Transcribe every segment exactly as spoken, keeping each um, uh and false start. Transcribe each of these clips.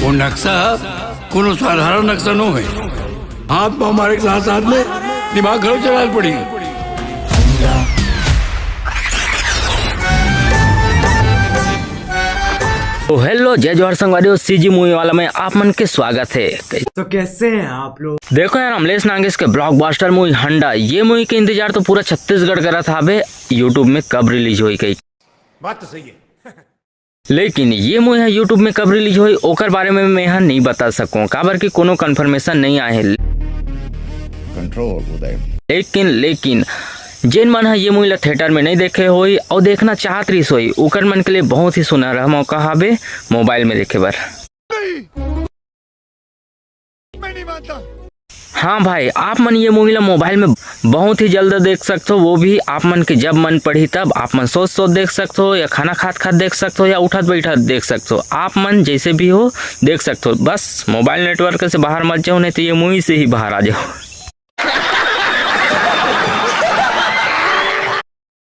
वो नक्शा कोनो साधारण नक्शा नो है। हाथ पाँव मारे के साथ साथ में दिमाग घलो चलाए पड़ी। तो हेलो, जय जोहार संगवारी हो, सीजी मूवी वाला में आप मन के स्वागत है। तो कैसे हैं आप लोग? देखो यार, अमलेश नागेश के ब्लॉकबस्टर मूवी हंडा, ये मूवी के इंतजार तो पूरा छत्तीसगढ़ करत हाबे, YouTube में कब रिलीज होई कही। बात तो सही है। लेकिन ये मूवी ह YouTube में कब रिलीज होई, ओकर बारे में मैं ह नहीं बता सकूं, काबर कि कोनो कन्फर्मेशन नहीं आए हे। कंट्रोल उदय। लेकिन लेकिन जेन मन ह ये मूवी ला थिएटर में नहीं देखे होई और देखना चाहत रहिस होई, ओकर मन के लिए बहुत ही सुनहरा मौका हाबे मोबाइल में देखे बर। मैं नहीं मानता। हाँ भाई, आप मन ये मूवी ला मोबाइल में बहुत ही जल्द देख सकते हो, वो भी आप मन के जब मन पड़ी तब। आप मन सोत सोत देख सकते हो, या खाना खात खात देख सकते हो, या उठत बैठत देख सकते हो। आप मन जैसे भी हो देख सकते हो, बस मोबाइल नेटवर्क से बाहर मत जाओ, नहीं तो ये मूवी से ही बाहर आ जाओ।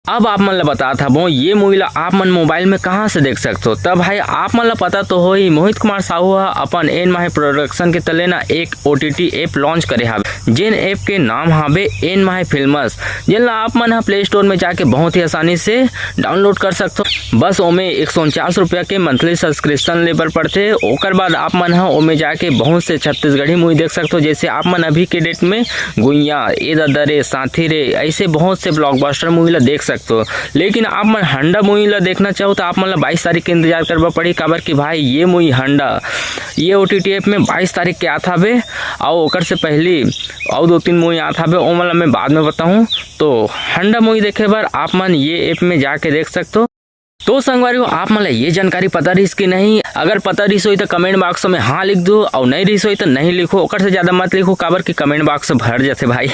अब आप मन ला बतात हबो, ये मूवी ला आप मन मोबाइल में कहाँ से देख सकते हो। तब भाई, आप मन ला पता तो होही, मोहित कुमार साहू ह अपन एन माही प्रोडक्शन के तले ना एक ओटीटी ऐप लॉन्च करे हावे, जेन ऐप के नाम हावे एन माही फिल्मस, जेन ला आप मन ह प्ले स्टोर में जाके बहुत ही आसानी से डाउनलोड कर सकते हो। बस ओमे एक सौ उनचास रुपया के मंथली सब्सक्रिप्शन ले बर पड़थे। ओकर बाद आप मन ह ओमे जाके बहुत से छत्तीसगढ़ी मूवी देख सकते हो, जैसे आप मन अभी के डेट में गुइया, ए दादा रे, साथी रे, ऐसे बहुत से ब्लॉकबस्टर मूवी ला देख सकते हो। लेकिन आप मन हंडा मूवी ला देखना चाहो तो आप मन ला बाईस तारीख के इंतजार करबा पड़ी, काबर कि भाई, ये मूवी हंडा, ये ओटीटी ऐप में बाईस तारीख के आत हावे, अउ ओकर से पहली अउ दो तीन मूवी आत हावे, ओमन ला मैं बाद में बताहूँ। तो हंडा मूवी देखे बर आप मन ये ऐप में जाके देख सकते हो। तो संगवारी हो, आप मन ला ये जानकारी पता रहिस कि नहीं? अगर पता रहिस होही तो कमेंट बॉक्स में हाँ लिख दो, और नहीं रहिस होही तो नहीं लिखो, ओकर से ज्यादा मत लिखो, काबर कि कमेंट बॉक्स भर जाथे भाई।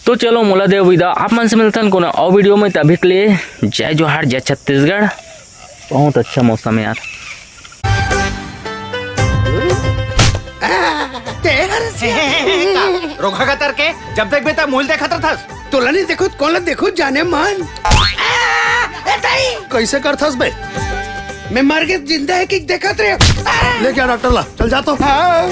तो चलो, मोला देव विदा, आप मन से मिलथन कोनो और वीडियो में। तभी के लिए जय जोहार, जय छत्तीसगढ़। बहुत अच्छा मौसम है यार। रोखा का तर के जब देख बेटा मूल देखत रहथस। तोला नहीं देखो, कौन ला देखो जाने मन। कैसे करथस बे? मैं मर के जिंदा है कि देखत रहे। ले क्या डॉक्टर ला, चल जा तो। हाँ।